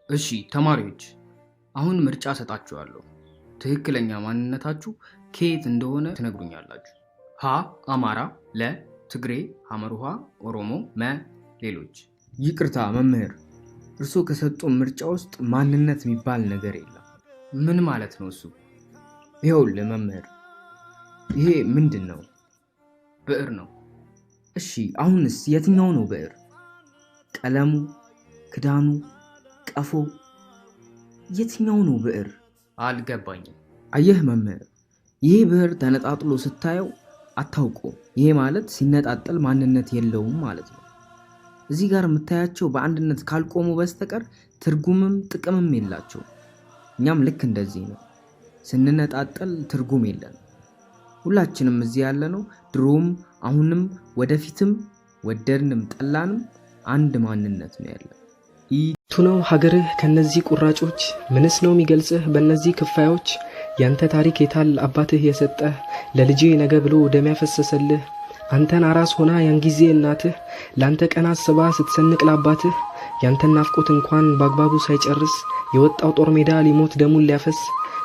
እሺ ተማሪዎች፣ አሁን ምርጫ ሰጣችኋለሁ። ትክክለኛ ማንነታችሁ ከየት እንደሆነ ትነግሩኛላችሁ። ሀ አማራ፣ ለ ትግሬ፣ ሐመሩሃ ኦሮሞ፣ መ ሌሎች። ይቅርታ መምህር፣ እርስዎ ከሰጡን ምርጫ ውስጥ ማንነት የሚባል ነገር የለም። ምን ማለት ነው እሱ? ይኸውልህ መምህር፣ ይሄ ምንድን ነው? ብዕር ነው። እሺ አሁንስ የትኛው ነው ብዕር? ቀለሙ፣ ክዳኑ፣ ቀፎ፣ የትኛው ነው ብዕር? አልገባኝም። አየህ መምህር፣ ይሄ ብዕር ተነጣጥሎ ስታየው አታውቀውም። ይሄ ማለት ሲነጣጠል ማንነት የለውም ማለት ነው። እዚህ ጋር የምታያቸው በአንድነት ካልቆሙ በስተቀር ትርጉምም ጥቅምም የላቸውም። እኛም ልክ እንደዚህ ነው። ስንነጣጠል ትርጉም የለንም። ሁላችንም እዚህ ያለነው ድሮም አሁንም ወደፊትም ወደድንም ጠላንም አንድ ማንነት ነው ያለን። የቱ ነው ሀገርህ ከነዚህ ቁራጮች? ምንስ ነው የሚገልጽህ በእነዚህ ክፋዮች? ያንተ ታሪክ የታል አባትህ የሰጠህ ለልጄ ነገ ብሎ ደም ያፈሰሰልህ? አንተን አራስ ሆና ያን ጊዜ እናትህ ላንተ ቀን አስባ ስትሰንቅ ላባትህ፣ ያንተን ናፍቆት እንኳን በአግባቡ ሳይጨርስ የወጣው ጦር ሜዳ ሊሞት ደሙን ሊያፈስ።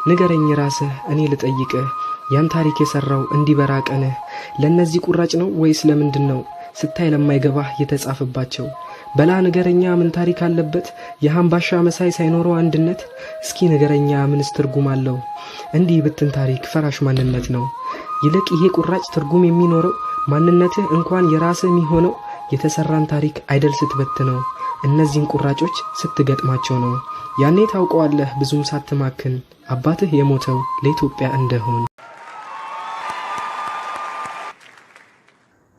ንገረኝ ራስህ፣ እኔ ልጠይቅህ፣ ያን ታሪክ የሰራው እንዲበራ ቀንህ ለእነዚህ ቁራጭ ነው ወይስ ለምንድን ነው ስታይ ለማይገባህ የተጻፈባቸው? በላ ንገረኛ፣ ምን ታሪክ አለበት የሀምባሻ መሳይ ሳይኖረው አንድነት? እስኪ ንገረኛ፣ ምንስ ትርጉም አለው? እንዲህ ብትን ታሪክ ፈራሽ ማንነት ነው። ይልቅ ይሄ ቁራጭ ትርጉም የሚኖረው፣ ማንነትህ እንኳን የራስህ የሚሆነው፣ የተሰራን ታሪክ አይደል ስትበትነው፣ እነዚህን ቁራጮች ስትገጥማቸው ነው። ያኔ ታውቀዋለህ ብዙም ሳትማክን አባትህ የሞተው ለኢትዮጵያ እንደሆን።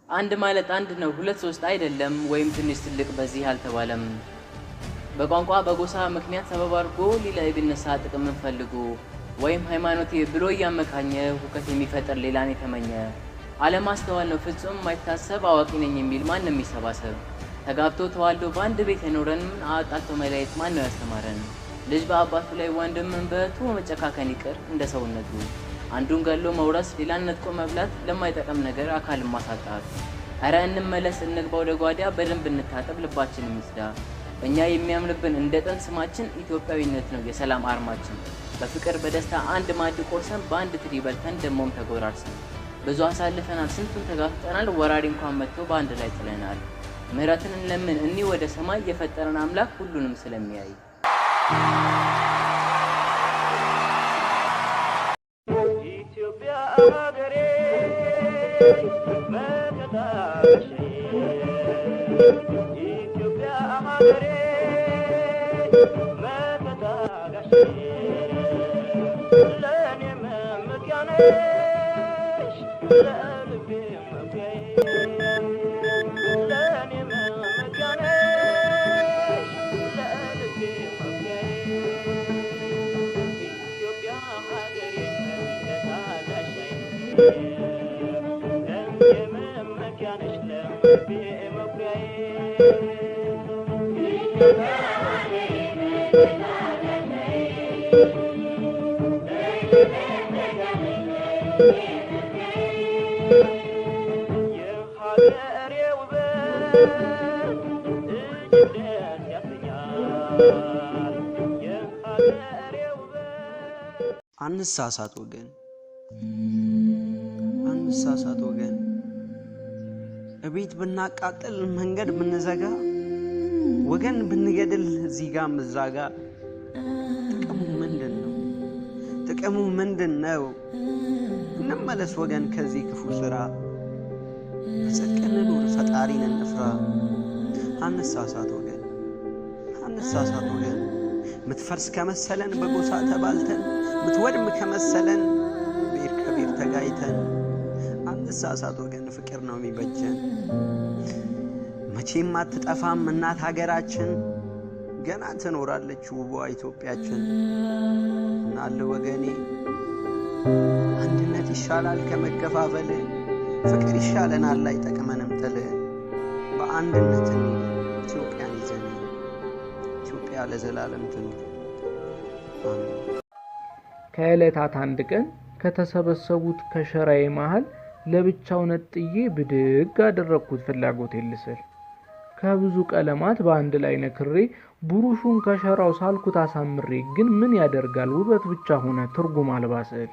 አንድ ማለት አንድ ነው፣ ሁለት ሶስት አይደለም፣ ወይም ትንሽ ትልቅ በዚህ አልተባለም። በቋንቋ በጎሳ ምክንያት ሰበብ አድርጎ ሌላ ቢነሳ ጥቅምን ፈልጎ፣ ወይም ሃይማኖቴ ብሎ እያመካኘ ሁከት የሚፈጥር ሌላን የተመኘ አለማስተዋል ነው ፍጹም የማይታሰብ። አዋቂ ነኝ የሚል ማንም ይሰባሰብ። ተጋብቶ ተዋልዶ በአንድ ቤት የኖረን አጣልቶ መለየት ማን ነው ያስተማረን? ልጅ በአባቱ ላይ፣ ወንድምን በእህቱ መጨካከን ይቅር እንደ ሰውነቱ። አንዱን ገሎ መውረስ፣ ሌላን ነጥቆ መብላት፣ ለማይጠቅም ነገር አካልን ማሳጣት። እረ እንመለስ፣ እንግባ ወደ ጓዳ፣ በደንብ እንታጠብ፣ ልባችን ይጽዳ። እኛ የሚያምርብን እንደ ጥንት ስማችን ኢትዮጵያዊነት ነው የሰላም አርማችን። በፍቅር በደስታ አንድ ማዕድ ቆርሰን፣ በአንድ ትሪ በልተን፣ ደሞም ተጎራርሰን ብዙ አሳልፈናል፣ ስንቱን ተጋፍጠናል። ወራሪ እንኳን መጥቶ በአንድ ላይ ጥለናል። ምህረትን እንለምን እኒ ወደ ሰማይ የፈጠረን አምላክ ሁሉንም ስለሚያይ። ኢትዮጵያ ሀገሬ መከታሽ፣ ኢትዮጵያ ሀገሬ መከታሽ፣ ለእኔ መመኪያ ነሽ፣ ለልቤ መኩሪያዬ፣ ለእኔ መመኪያ ነሽ፣ ለልቤ መኩሪያዬ። ኢትዮጵያ ሀገሬ መከታ ጋሻዬ፣ ለእኔ መመኪያ ነሽ፣ ለልቤ መኩሪያዬ። የሀገሬ ውበት እጅግ ደስ ያሰኛል። የሀገሬ ውበት። አንሳሳት ወገን፣ አንሳሳት ወገን። እቤት ብናቃጥል፣ መንገድ ብንዘጋ፣ ወገን ብንገድል እዚህ ጋም እዛ ጋ ጥቅሙ ምንድን ነው? ጥቅሙ ምንድን ነው? እንመለስ ወገን ከዚህ ክፉ ስራ፣ በጽድቅ እንኑር፣ ፈጣሪን እንፍራ። አንሳሳት ወገን፣ አንሳሳት ወገን። ምትፈርስ ከመሰለን በጎሳ ተባልተን፣ ምትወድም ከመሰለን ብሔር ከብሔር ተጋይተን፣ አንሳሳት ወገን፣ ፍቅር ነው የሚበጀን። መቼም አትጠፋም እናት ሀገራችን፣ ገና ትኖራለች ውቧ ኢትዮጵያችን። እናለ ወገኔ፣ አንድነት ይሻላል ከመከፋፈል፣ ፍቅር ይሻለናል አይጠቅመንም ጥል። በአንድነት እንሂድ ኢትዮጵያን ይዘን፣ ኢትዮጵያ ለዘላለም ትኑር። አሜን። ከዕለታት አንድ ቀን ከተሰበሰቡት ከሸራዬ መሃል ለብቻው ነጥዬ ብድግ አደረግኩት ፍላጎቴን ልስል። ከብዙ ቀለማት በአንድ ላይ ነክሬ ብሩሹን ከሸራው ሳልኩት አሳምሬ ግን ምን ያደርጋል ውበት ብቻ ሆነ ትርጉም አልባ ስዕል።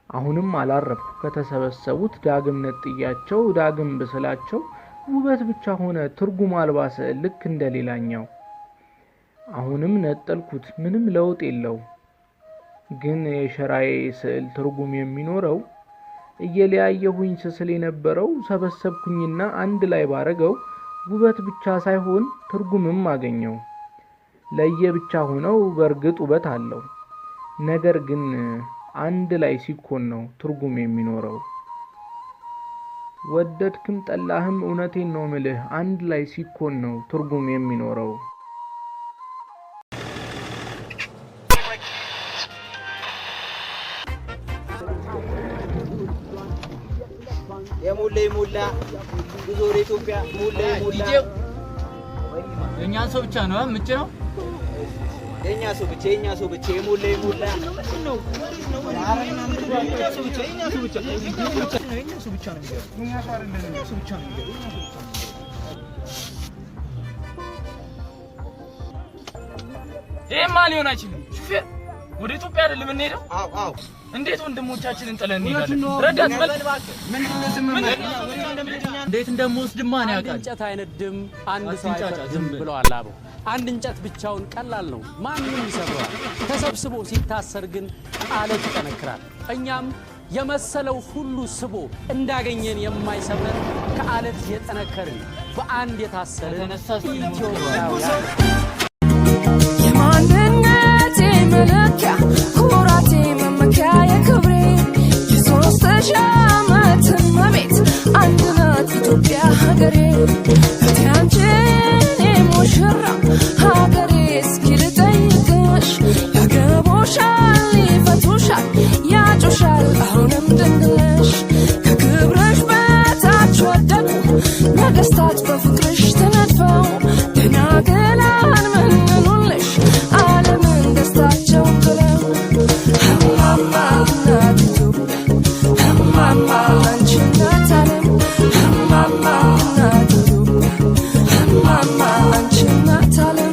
አሁንም አላረፍኩ ከተሰበሰቡት ዳግም ነጥያቸው ዳግም ብስላቸው ውበት ብቻ ሆነ ትርጉም አልባ ስዕል ልክ እንደሌላኛው። አሁንም ነጠልኩት ምንም ለውጥ የለው። ግን የሸራዬ ስዕል ትርጉም የሚኖረው እየለያየሁኝ ስስል የነበረው ሰበሰብኩኝና አንድ ላይ ባረገው ውበት ብቻ ሳይሆን ትርጉምም አገኘው። ለየብቻ ሆነው በእርግጥ ውበት አለው፣ ነገር ግን አንድ ላይ ሲኮን ነው ትርጉም የሚኖረው። ወደድክም ጠላህም እውነቴን ነው ምልህ አንድ ላይ ሲኮን ነው ትርጉም የሚኖረው። የሞላ የሞላ ጉዞ ወደ ኢትዮጵያ ሞላ የሞላ የእኛን ሰው ብቻ ነው ምጭ ነው የኛ ሰው ብቻ የኛ ሰው ብቻ የሞላ የሞላ የኛ ሰው ብቻ የኛ ሰው ብቻ የኛ ሰው ብቻ ነው የሚገርም የኛ ሰው ብቻ ነው የሚገርም። ይሄማ ሊሆን አይችልም። ሹፌር ወደ ኢትዮጵያ አይደለም የምንሄደው? አዎ አዎ። እንዴት ወንድሞቻችንን ጥለን እንሄዳለን? ረዳት በል እንዴት እንደምወስድማ ነው አንድ ያውቃል። እንጨት አይነድም፣ አንድ ሰው አትንጫጫ፣ አይፈርድም ዝም በል። ብለዋል አበው። አንድ እንጨት ብቻውን ቀላል ነው፣ ማንም ይሰብረዋል። ተሰብስቦ ሲታሰር ግን አለት ይጠነክራል። እኛም የመሰለው ሁሉ ስቦ እንዳገኘን የማይሰብረን ከአለት የጠነከርን በአንድ የታሰርን ኢትዮጵያውያን። የማንነቴ መለኪያ ኩራቴ መመኪያ የክብሬ የ3000 ዓመት እመቤት አንድ ናት ኢትዮጵያ ሀገሬ። እቴ አንቺ የኔ ሙሽራ ሀገሬ እስኪ ልጠይቅሽ ያገቡሻል ይፈቱሻል ያጩሻል አሁንም ድንግልሽ ከክብርሽ በታች ወደቁ ነገስታት በፍቅርሽ ተነድፈው ደናግላን መንኑልሽ ዓለምን ደስታቸው ብለው እማማ እናት ኢትዮጵያ እማማ አንቺ እናት ዓለም እማማ እናት ኢትዮጵያ እማማ አንቺ እናት ዓለም።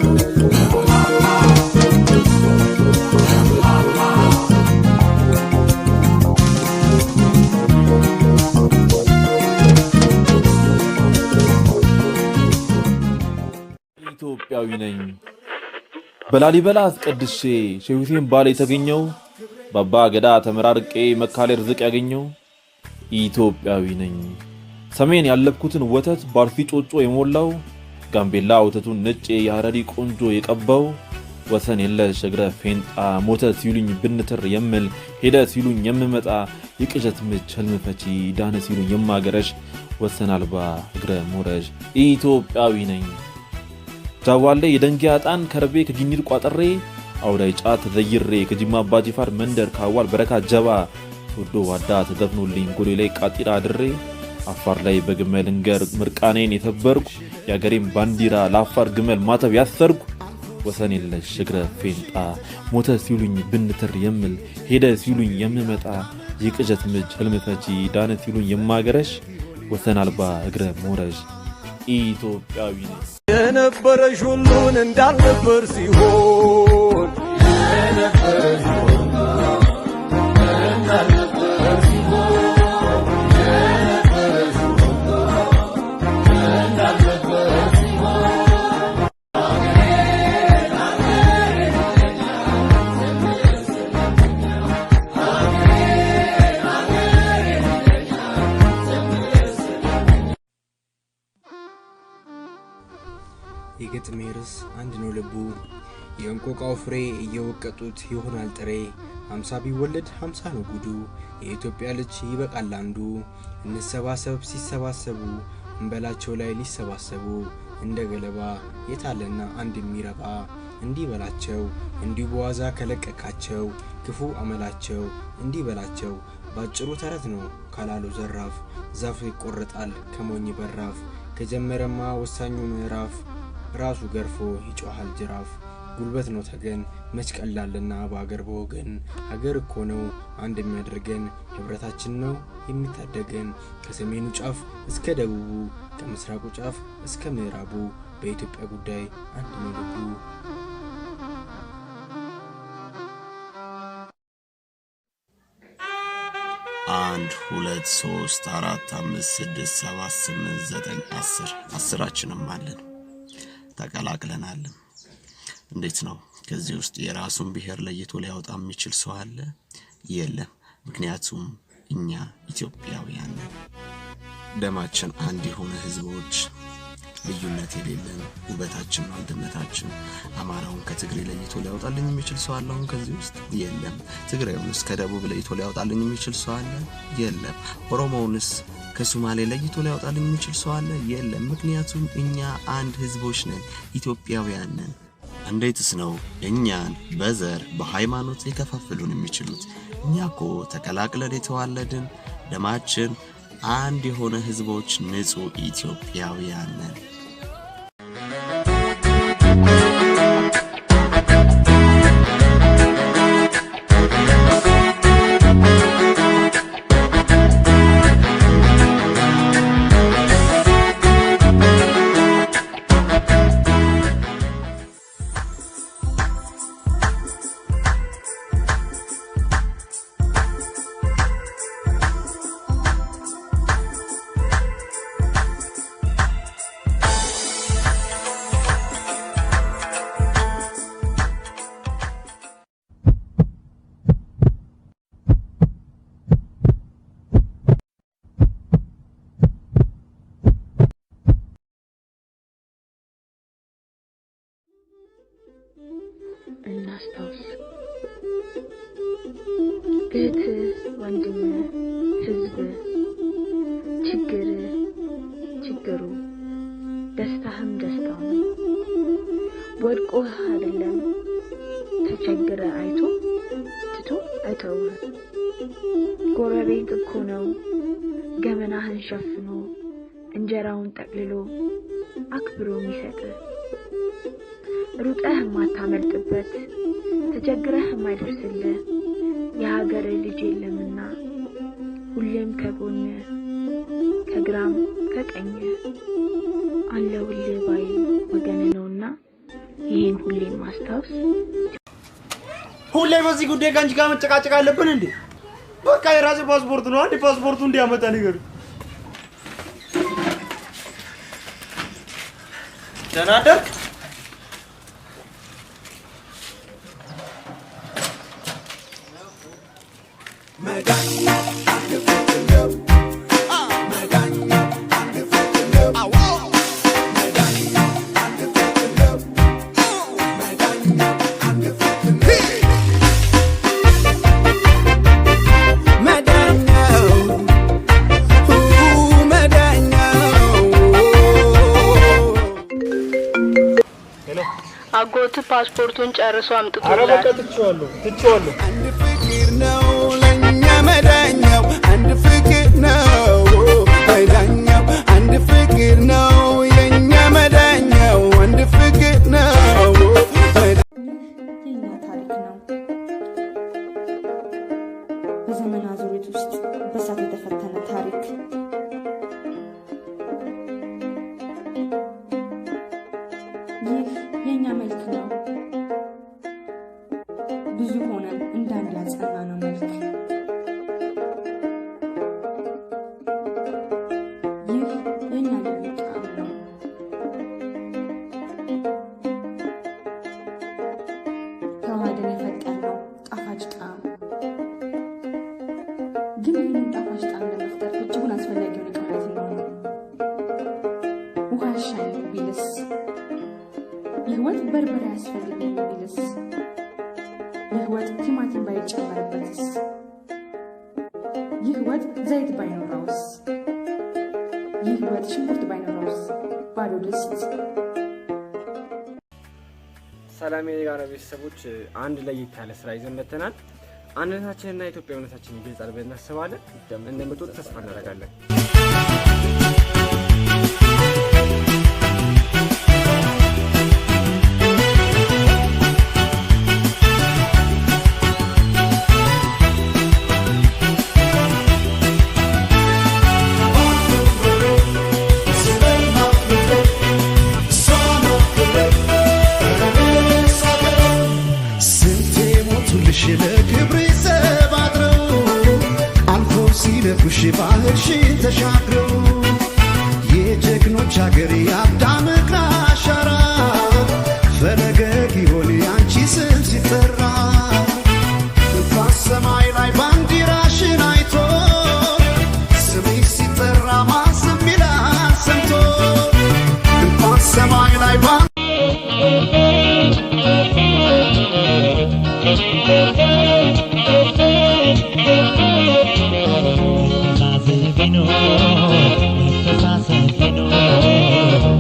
ኢትዮጵያዊ ነኝ። በላሊበላ አስቀድሼ ሼህ ሁሴን ባሌ የተገኘው በአባ ገዳ ተመራርቄ መካሌ ርዝቅ ያገኘው ኢትዮጵያዊ ነኝ። ሰሜን ያለብኩትን ወተት ባርሲ ጮጮ የሞላው ጋምቤላ ወተቱን ነጭ የሐረሪ ቆንጆ የቀባው ወሰን የለሽ እግረ ፌንጣ ሞተ ሲሉኝ ብንትር የምል ሄደ ሲሉኝ የምመጣ የቅዠት ምች ህልም ፈቺ ዳነ ሲሉኝ የማገረሽ ወሰን አልባ እግረ ሞረሽ ኢትዮጵያዊ ነኝ። ጃዋሌ የደንጊያ ዕጣን ከርቤ ከጊኒር ቋጥሬ አውዳይ ጫት ተዘይሬ ከጅማ አባጂፋር መንደር ካዋል በረካ ጀባ ሶዶ ዋዳ ተዘፍኖልኝ ጎዴ ላይ ቃጢራ አድሬ አፋር ላይ በግመል እንገር ምርቃኔን የተበርኩ የአገሬን ባንዲራ ለአፋር ግመል ማተብ ያሰርኩ ወሰን የለሽ እግረ ፌንጣ ሞተ ሲሉኝ ብንትር የምል ሄደ ሲሉኝ የምመጣ የቅዠት ምች ህልም ፈቺ ዳነ ሲሉኝ የማገረሽ ወሰን አልባ እግረ ሞረሽ ኢትዮጵያዊ ነኝ። የነበረሽ ሁሉን እንዳልነበር ሲሆን የነበረሽ ሁሉ እንዳልነበር ሲሆን የነበረሽ ሁሉ እንዳልነበር ሲሆን የግጥሜ ርዕስ አንድ ነው ልቡ። የእንቆቃው ፍሬ እየወቀጡት ይሆናል ጥሬ። 50 ቢወለድ 50 ነው ጉዱ። የኢትዮጵያ ልጅ ይበቃል አንዱ። እንሰባሰብ ሲሰባሰቡ እንበላቸው ላይ ሊሰባሰቡ እንደ ገለባ የታለና አንድ የሚረባ እንዲህ በላቸው እንዲሁ በዋዛ ከለቀካቸው ክፉ አመላቸው እንዲህ በላቸው ባጭሩ ተረት ነው ካላሉ ዘራፍ ዛፍ ይቆረጣል ከሞኝ በራፍ ከጀመረማ ወሳኙ ምዕራፍ ራሱ ገርፎ ይጮሃል ጅራፍ። ጉልበት ነው ተገን፣ መች ቀላልና በአገር በወገን። ሀገር እኮ ነው አንድ የሚያደርገን፣ ህብረታችን ነው የሚታደገን። ከሰሜኑ ጫፍ እስከ ደቡቡ፣ ከምስራቁ ጫፍ እስከ ምዕራቡ፣ በኢትዮጵያ ጉዳይ አንድ ነው ልቡ። 1 2 3 4 5 6 7 8 9 10 10ችንም አለን፣ ተቀላቅለናልም። እንዴት ነው? ከዚህ ውስጥ የራሱን ብሔር ለይቶ ሊያወጣ የሚችል ሰው አለ? የለም። ምክንያቱም እኛ ኢትዮጵያውያን ነን። ደማችን አንድ የሆነ ህዝቦች፣ ልዩነት የሌለን፣ ውበታችን ነው አንድነታችን። አማራውን ከትግሬ ለይቶ ሊያወጣልኝ የሚችል ሰው አለ አሁን ከዚህ ውስጥ? የለም። ትግራዩንስ ከደቡብ ለይቶ ሊያወጣልኝ የሚችል ሰው አለ? የለም። ኦሮሞውንስ ከሶማሌ ለይቶ ሊያወጣልኝ የሚችል ሰው አለ? የለም። ምክንያቱም እኛ አንድ ህዝቦች ነን፣ ኢትዮጵያውያን ነን። እንዴትስ ነው እኛን በዘር በሃይማኖት ሊከፋፍሉን የሚችሉት? እኛ እኮ ተቀላቅለን የተዋለድን፣ ደማችን አንድ የሆነ ህዝቦች፣ ንጹህ ኢትዮጵያውያን ነን። እናስታውስ። እህትህ፣ ወንድምህ፣ ህዝብህ፣ ችግርህ ችግሩ፣ ደስታህም ደስታው ነው። ወድቆህ አይደለም ተቸግረ አይቶ ትቶ አይተውህም። ጎረቤት እኮ ነው ገመናህን ሸፍኖ እንጀራውን ጠቅልሎ አክብሮ የሚሰጥህ። ሩጠህ የማታመልጥበት፣ ተቸግረህ የማይደርስልህ የሀገርህ ልጅ የለምና ሁሌም ከጎንህ ከግራም ከቀኝህ አለሁልህ ባይ ወገንህ ነውና ይህን ሁሌም ማስታወስ። ሁሌ በዚህ ጉዳይ ከአንቺ ጋር መጨቃጨቅ አለብን እንዴ? በቃ የራሴ ፓስፖርት ነው። አንድ ፓስፖርቱ እንዲያመጣ ነገር። ደህና አደርክ? አጎት ፓስፖርቱን ጨርሶ ኧረ አምጥቶላል። በቃ ትቼዋለሁ፣ ትቼዋለሁ። ፍቅር ነው ለኛ መዳኛው፣ አንድ ፍቅር ነው መዳኛው፣ አንድ ፍቅር ነው የኛ መዳኛው፣ አንድ ፍቅር ነው። የኛ ታሪክ ነው። በዘመን አዙሪት ውስጥ በእሳት የተፈተነ ታሪክ። ይህ የእኛ መልክ ነው። ብዙ ሆነን እንዳንድ ያጸና ነው መልክ። ይህ የእኛ ልዩ ጣዕም ነው። ተዋህደን የፈጠርነው ጣፋጭ ጣዕም። ግን ይህንን ጣፋጭ ጣዕም ለመፍጠር እጅጉን አስፈላጊውን ዕቃ የትኛው ነው? ውሃ አሻኝም ቢልስ? ይህ ወጥ በርበሬ አያስፈልግም ቢልስ? ይህ ወጥ ቲማቲም ባይጨመርበትስ? ይህ ወጥ ዘይት ባይኖረውስ? ይህ ወጥ ሽንኩርት ባይኖረውስ? ባዶ ድስት። ሰላም የጋራ ቤተሰቦች፣ አንድ ለየት ያለ ስራ ይዘን መጥተናል። አንድነታችንና ኢትዮጵያዊነታችንን ይገልጻል ብለን እናስባለን። እንደምትወዱት ተስፋ እናደርጋለን። ለክብርሽ ለክብር ዘብ አጥረው አልፎ ሲነኩሽ ባህርሽን ተሻግረው የጀግኖች አገር የአዳም እግር አሻራ ፈለገ ጊዮን ያንቺ ስም ሲጠራ እንኳን ሰማይ ላይ ባንዲራሽን አይቶ ስምሽ ሲጠራ ማን ዝም ይላል ሰምቶ እንኳን ሰማይ ላይ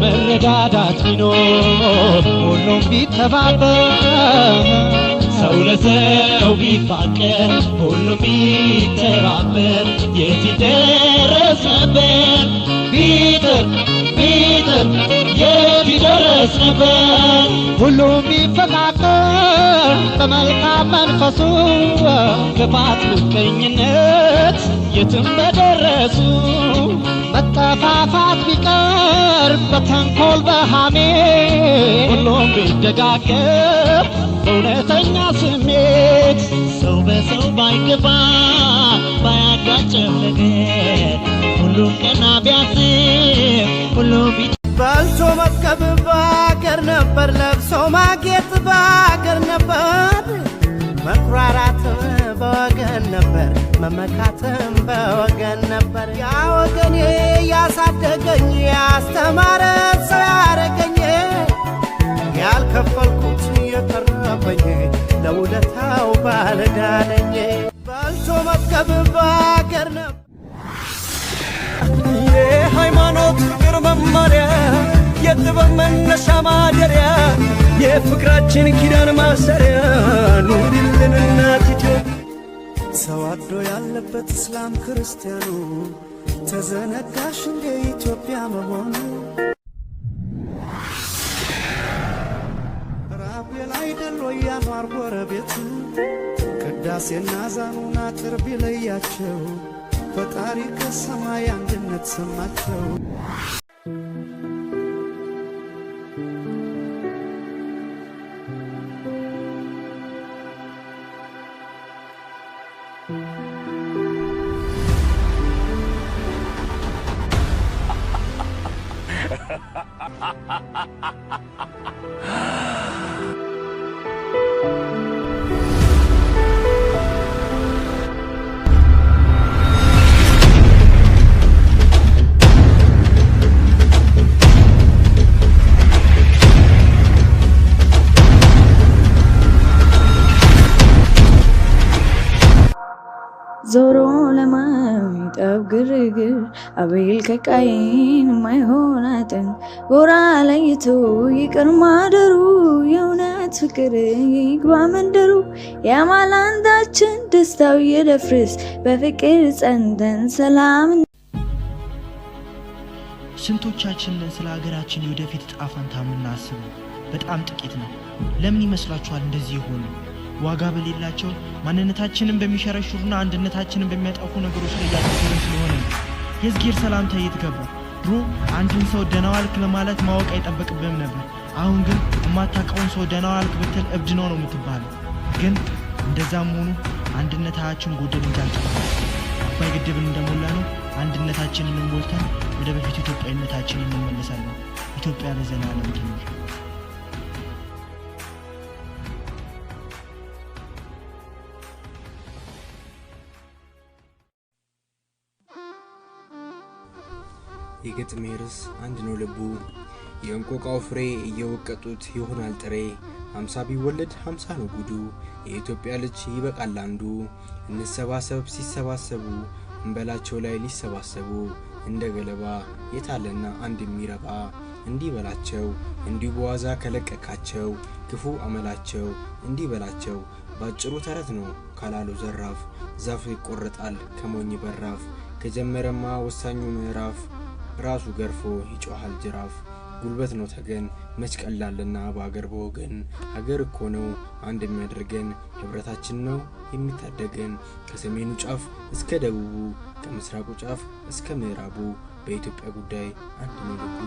መረዳዳት ቢኖር ሁሉም ቢተባበር ሰው ለሰው ቢፋቀር ሁሉም ቢተባበር የት ይደረስ ነበር? ቢጥር ቢጥር የት ይደረስ ነበር? ሁሉም ቢፈቃቀር በመልካም መንፈሱ ክፋት፣ ምቀኝነት የትም በደረሱ መጠፋፋት ቢቀር በተንኮል በሐሜት ሁሉም ቢደጋገፍ በእውነተኛ ስሜት ሰው በሰው ባይገባ ባያጋጭም ነገር ሁሉም ቀና ቢያስብ ሁሉም በልቶ መጥገብ በአገር ነበር፣ ለብሶ ማጌጥ በአገር ነበር፣ መኩራራትም በወገን ነበር፣ መመካትም በወገን ነበር። ያ ወገኔ ያሳደገኝ ያስተማረ ሰው ያረገኝ ያልከፈልኩት የቀረበኝ ለውለታው ባለዕዳ ነኝ። በልቶ መጥገብ በአገር ነበር። የሃይማኖት ፍቅር መማሪያ የጥበብ መነሻ ማደሪያ የፍቅራችን ኪዳን ማሰሪያ ኑሪልን እናት ኢትዮጵያ። ተዋዶ ያለበት እስላም ክርስቲያኑ ተዘነጋሽ እንደ ኢትዮጵያ መሆኑ ራቤል አይደል ወይ ያኗር ጎረቤት ቅዳሴና ዛኑን አጥር ቢለያቸው ፈጣሪ ከሰማይ አንድነት ሰማቸው። ዞሮ ለማይጠብ ግርግር አቤል ከቃየን የማይሆን አጥን ጎራ ለይቶ ይቅር ማደሩ የእውነት ፍቅር ይግባ መንደሩ የማላንዳችን ደስታው ይደፍርስ በፍቅር ጸንተን ሰላም። ስንቶቻችንን ስለ ሀገራችን የወደፊት እጣ ፈንታ የምናስበው? በጣም ጥቂት ነው። ለምን ይመስላችኋል እንደዚህ የሆነው? ዋጋ በሌላቸው፣ ማንነታችንን በሚሸረሽሩና አንድነታችንን በሚያጠፉ ነገሮች ላይ እያተኮርን ስለሆነ ነው። የእግዜር ሰላምታ የት ገባ? ድሮ አንድን ሰው ደህና ዋልክ ለማለት ማወቅ አይጠበቅብህም ነበር። አሁን ግን የማታውቀውን ሰው ደህና ዋልክ ብትል እብድ ነው ነው የምትባለው። ግን እንደዛም ሆኖ አንድነታችን ጎደል እንጂ አልጨመረም። አባይ ግድብን እንደሞላ ነው አንድነታችንን ሞልተን ወደ በፊቱ ኢትዮጵያዊነታችንን እንመለሳለን። ኢትዮጵያ ለዘላለም ትኑር። የግጥሜ ርዕስ አንድ ነው ልቡ። የእንቆቃው ፍሬ እየወቀጡት ይሆናል ጥሬ። 50 ቢወለድ 50 ነው ጉዱ። የኢትዮጵያ ልጅ ይበቃል አንዱ። እንሰባሰብ ሲሰባሰቡ እንበላቸው ላይ ሊሰባሰቡ እንደ ገለባ የታለና አንድ የሚረባ እንዲህ በላቸው እንዲሁ በዋዛ ከለቀካቸው ክፉ አመላቸው እንዲህ በላቸው ባጭሩ ተረት ነው ካላሉ ዘራፍ ዛፍ ይቆረጣል ከሞኝ በራፍ ከጀመረማ ወሳኙ ምዕራፍ ራሱ ገርፎ ይጮሃል ጅራፍ። ጉልበት ነው ተገን መች ቀላልና በአገር በወገን ሀገር እኮ ነው አንድ የሚያደርገን ህብረታችን ነው የሚታደገን ከሰሜኑ ጫፍ እስከ ደቡቡ ከምስራቁ ጫፍ እስከ ምዕራቡ በኢትዮጵያ ጉዳይ አንድ ነው ልቡ።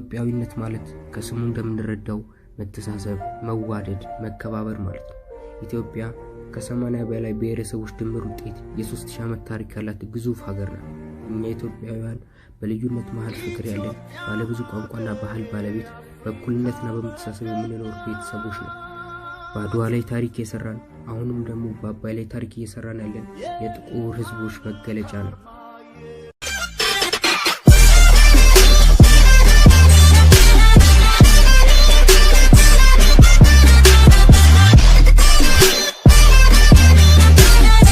ኢትዮጵያዊነት ማለት ከስሙ እንደምንረዳው መተሳሰብ፣ መዋደድ፣ መከባበር ማለት ነው። ኢትዮጵያ ከ80 በላይ ብሔረሰቦች ድምር ውጤት የ3000 ዓመት ታሪክ ያላት ግዙፍ ሀገር ናት። እኛ ኢትዮጵያውያን በልዩነት መሀል ፍቅር ያለን፣ ባለብዙ ቋንቋና ባህል ባለቤት፣ በእኩልነትና በመተሳሰብ የምንኖር ቤተሰቦች ነው። በአድዋ ላይ ታሪክ የሰራን፣ አሁንም ደግሞ በአባይ ላይ ታሪክ እየሰራን ያለን የጥቁር ሕዝቦች መገለጫ ነው።